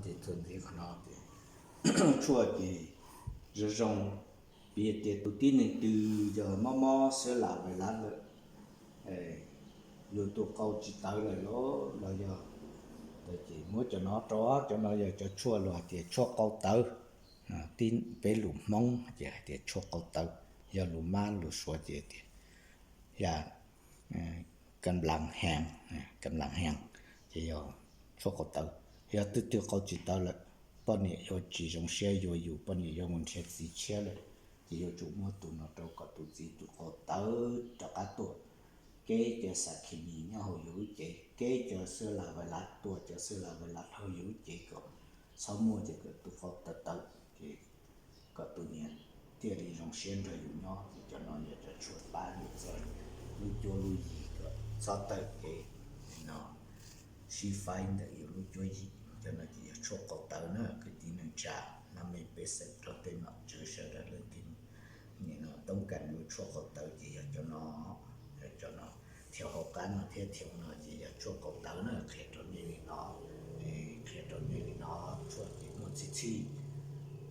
Ces txuas ntxiv qhov no ces tshuaj ces zoo zoo, piv tias tus tib neeg twg yog mob mob xwb lam vais lav lawm, yus tus qau tsis tawv lawm los yog, ces muab cov no rau, cov no yog cov tshuaj luag hais tias tshuaj qau tawv. Peb lus Hmoob ces hais tias tshuaj qau tawv, yog lus Mab lus Suav ces tias yog kam lav hees, kam lav hees, ces yog tshuaj qau tawv. Yog twg twg qau tsis tawv lawm, poj niam yuav tsis zoo siab, yuav yus poj niam yuav mus nrhiav txiv tshiab lawm, ces yuav tsum muab tus no rau kom tus txiv tus qau tawv rov qab tuaj. Kev cov xav khis mis nyob hauv yus lub cev, kev cov xwb lam vais lav tuaj, cov xwb lam vais lav hauv yus lub cev kom txhob muaj, ces kom tus qau tawv tawv, ces kom tus niam thiaj li zoo siab nrog yus nyob. Ces cov no yog cov tshuaj pab yus txoj lub cuab lub yig kom txhob tawm kev no sib faib ntawm yus lub cuab yig. Cov no ces yog tshuaj qau tawv na kwv tij neej tsa. No me pej xeem rau tej nom tswv sawv daws leej twg nim no toob kas yuav tshuaj qau tawv ces yog cov no, yog cov no. Thiab hauv qab no thiab thiab no ces yog tshuaj qau tawv na, qhia rau nej li no, qhia rau nej li no, tshuaj ces muaj txhij txhij.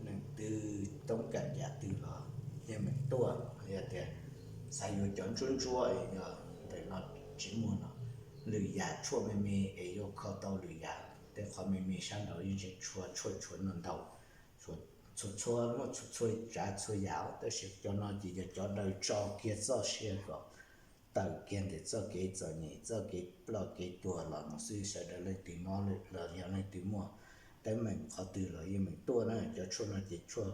Neeg twg toob kas yam twg los yeej meem tuaj, yog tias xav yuav cov ntsuab ntsuab es yog ntawm no tsis muaj no, lwm yam tshuaj me me es yuav kho tau lwm yam, tej qhov me me sab nraud yeej tseem tshuav tshuaj tshuav no ntau, txhua txhua muaj txhua txhua tsav txhua yam, tab sis cov no ces yog cov daws tso kiag txoj sia kom tawm kiag ntawm txoj kev txom nyem, txoj kev ploj kev tuag los mus xwb. Sawv daws leej twg mob los yog leej twg muaj teeb meem qhov twg los yeej meem tuaj na. Cov tshuaj no ces tshuaj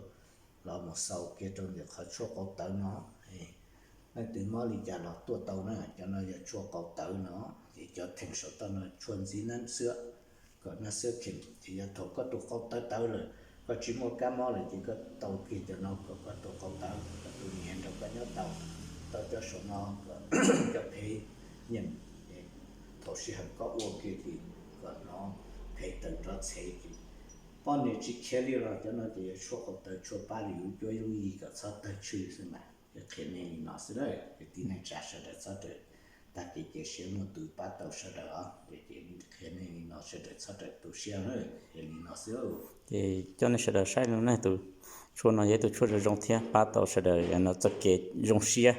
los mus xaus kiag rau ntawm qhov tshuaj qau tawv no. Leej twg mob li cas los tuaj tau na. Cov no yog tshuaj qau tawv no, ces cov theem saum toj no tshuaj ntxiv nab xiab, kom nab xiab khem, ces yog thaum koj tus qau tawv tawv lawm, koj tsis muaj kab mob lawm ces koj tau kiag cov no kom koj tus qau tawv, kom tus niam nrog koj nyob tau. Tau cov saum no kom cov phev nyeem, thaum sij hawm koj ua kiag ces kom hnov phev tawm nrov txhev ces poj niam tsis khiav li los cov no ces yog tshuaj qau tawv, tshuaj pab lwm lub cuab lub yig kom txhob tawg tswj xwb mas. Yog qhia nej li no xwb na, kwv tij neej tsa sawv daws txhob rawm tag kev cia siab, muaj tus pab tau sawv daws os. Ces qhia nej li no sawv daws txhob rawm tu siab na, qhia li no xwb. Ces coj nej sawv daws saib no ne, tus tshuaj no yog ib tug tshuaj zoo zoo thiab pab tau sawv daws no txoj kev zoo siab.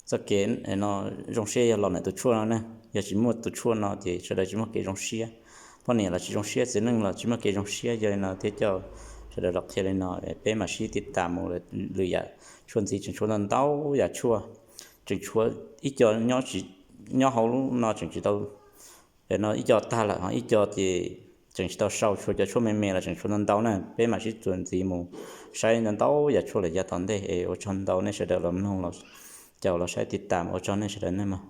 Txoj kev no zoo siab yog los ntawm tus tshuaj no ne. Yog tsis muaj tus tshuaj no ces sawv daws tsis muaj kev zoo siab. Poj niam los tsis zoo siab, txiv neej los tsis muaj kev zoo siab. Yog li no thiaj coj sawv daws los qhia li no, peb mam sib tiv tam mus. Lwm yam tshuaj ntxiv tseem tshuav ntau ntau yam tshuaj, tseem tshuav ib co nyob hauv lub no tseem tsis tau, no ib co tag lawm, ib co ces tseem tsis tau sau, tshuav cov tshuaj me me los tseem tshuav ntau ntau na. Peb mam sib txuas ntxiv mus saib ntau ntau yam tshuaj lawm yav tom ntej es ua tsaug ntau nej sawv daws los mloog los caum los saib tiv tam, ua tsaug nej sawv daws nej mog.